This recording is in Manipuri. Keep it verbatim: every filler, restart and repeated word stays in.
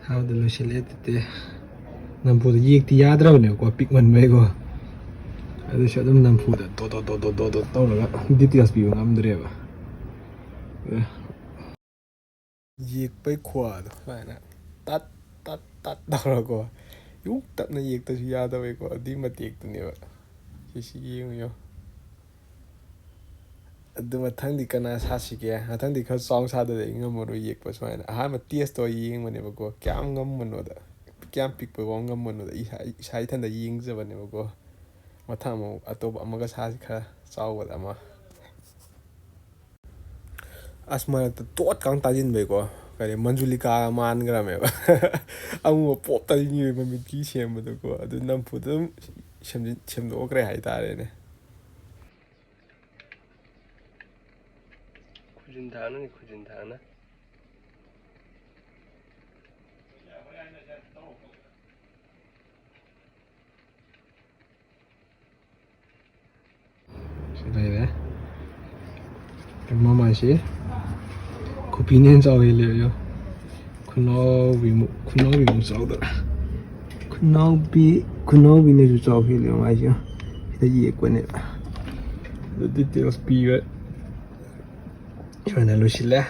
ꯊꯥꯕꯗ ꯂꯣꯏꯁꯤꯜꯂꯦ ꯑꯗꯨꯗꯤ꯫ ꯅꯝꯐꯨꯗ ꯌꯦꯛꯇꯤ ꯌꯥꯗ꯭ꯔꯕꯅꯦꯕꯀꯣ, ꯄꯤꯛꯃꯟꯕꯩꯀꯣ꯫ ꯑꯗꯨꯁꯨ ꯑꯗꯨꯝ ꯅꯝꯐꯨꯗ ꯗꯣ ꯗꯣ ꯗꯣ ꯗꯣ ꯗꯣ ꯗꯣ ꯇꯧꯔꯒ details ꯄꯤꯕ ꯉꯝꯗ꯭ꯔꯦꯕ꯫ ꯑꯦ꯫ ꯌꯦꯛꯄꯩ ꯈꯨꯋꯥꯗꯣ ꯁꯨꯃꯥꯏꯅ ꯇꯠ ꯇꯠ ꯇꯠ ꯇꯧꯔꯒꯀꯣ꯫ ꯌꯨꯝ ꯇꯞꯅ ꯌꯦꯛꯇꯁꯨ ꯌꯥꯗꯕꯩꯀꯣ꯫ ꯑꯗꯨꯏ ꯃꯇꯦꯛꯇꯨꯅꯦꯕ꯫ ꯁꯤꯁꯤ ꯌꯦꯡꯉꯨ ꯌꯦꯡꯉꯣ꯫ ꯑꯗꯨ ꯃꯊꯪꯗꯤ ꯀꯅꯥ ꯁꯥꯁꯤꯒꯦ? ꯃꯊꯪꯗꯤ ꯈꯔ ꯆꯥꯎ ꯁꯥꯗꯗꯤ ꯑꯩ ꯉꯝꯃꯔꯣꯏ ꯌꯦꯛꯄ꯫ ꯁꯨꯃꯥꯏꯅ ꯑꯍꯥꯟꯕ test ꯇꯧꯔ ꯌꯦꯡꯕꯅꯦꯕꯀꯣ, ꯀꯌꯥꯝ ꯉꯝꯕꯅꯣꯗ, ꯀꯌꯥꯝ ꯄꯤꯛꯄ ꯐꯥꯎ ꯉꯝꯕꯅꯣꯗ꯫ ꯏꯁꯥ, ꯏꯁꯥ ꯏꯊꯟꯇ ꯌꯦꯡꯖꯕꯅꯦꯕꯀꯣ꯫ ꯃꯊꯪ ꯑꯃꯨꯛ ꯑꯇꯣꯞꯄ ꯑꯃꯒ ꯁꯥꯁꯤ, ꯈꯔ ꯆꯥꯎꯕꯗ ꯑꯃ꯫ ꯑꯁ, ꯃꯔꯛꯇ ꯇꯣꯠ ꯀꯥꯡ ꯇꯥꯁꯤꯟꯕꯩꯀꯣ, ꯀꯔꯤ ꯃꯟꯖꯨꯂꯤꯀꯥꯒ ꯃꯥꯟꯈ꯭ꯔꯃꯦꯕ꯫ ꯑꯃꯨꯕ ꯄꯣꯞ ꯇꯥꯁꯤꯟꯈꯤꯕ ꯃꯃꯤꯠꯀꯤ ꯁꯦꯝꯕꯗꯀꯣ꯫ ꯑꯗꯨ ꯅꯝꯐꯨꯗ ꯑꯗꯨꯝ ꯁꯦꯝꯖꯤꯟ-, ꯁꯦꯝꯗꯣꯛꯈ꯭ꯔꯦ ꯍꯥꯏꯇꯥꯔꯦꯅꯦ꯫ ꯈꯨꯖꯤꯟ ꯊꯥꯅꯅꯤ, ꯈꯨꯖꯤꯟ ꯊꯥꯅ꯫ ꯁꯤ ꯂꯩꯔꯦ꯫ ꯃꯃꯥꯏꯁꯤ ꯈꯨꯄꯤꯅ ꯍꯦꯟꯅ ꯆꯥꯎ ꯍꯦꯜꯂꯦꯕ, ꯌꯦꯡꯉꯣ꯫ ꯈꯨꯅꯥꯎꯕꯤꯃꯨꯛ, ꯈꯨꯅꯥꯎꯕꯤꯃꯨꯛ ꯆꯥꯎꯗ꯫ ꯈꯨꯅꯥꯎꯕꯤ, ꯈꯨꯅꯥꯎꯕꯤꯅꯁꯨ ꯆꯥꯎ ꯍꯦꯜꯂꯦꯕ ꯃꯥꯏꯁꯦ꯫ ꯁꯤꯗ ꯌꯦꯛꯄꯅꯦꯕ꯫ ꯑꯗꯨ details ꯄꯤꯕ ꯁꯨꯃꯥꯏꯅ ꯂꯣꯏꯁꯤꯜꯂꯦ꯫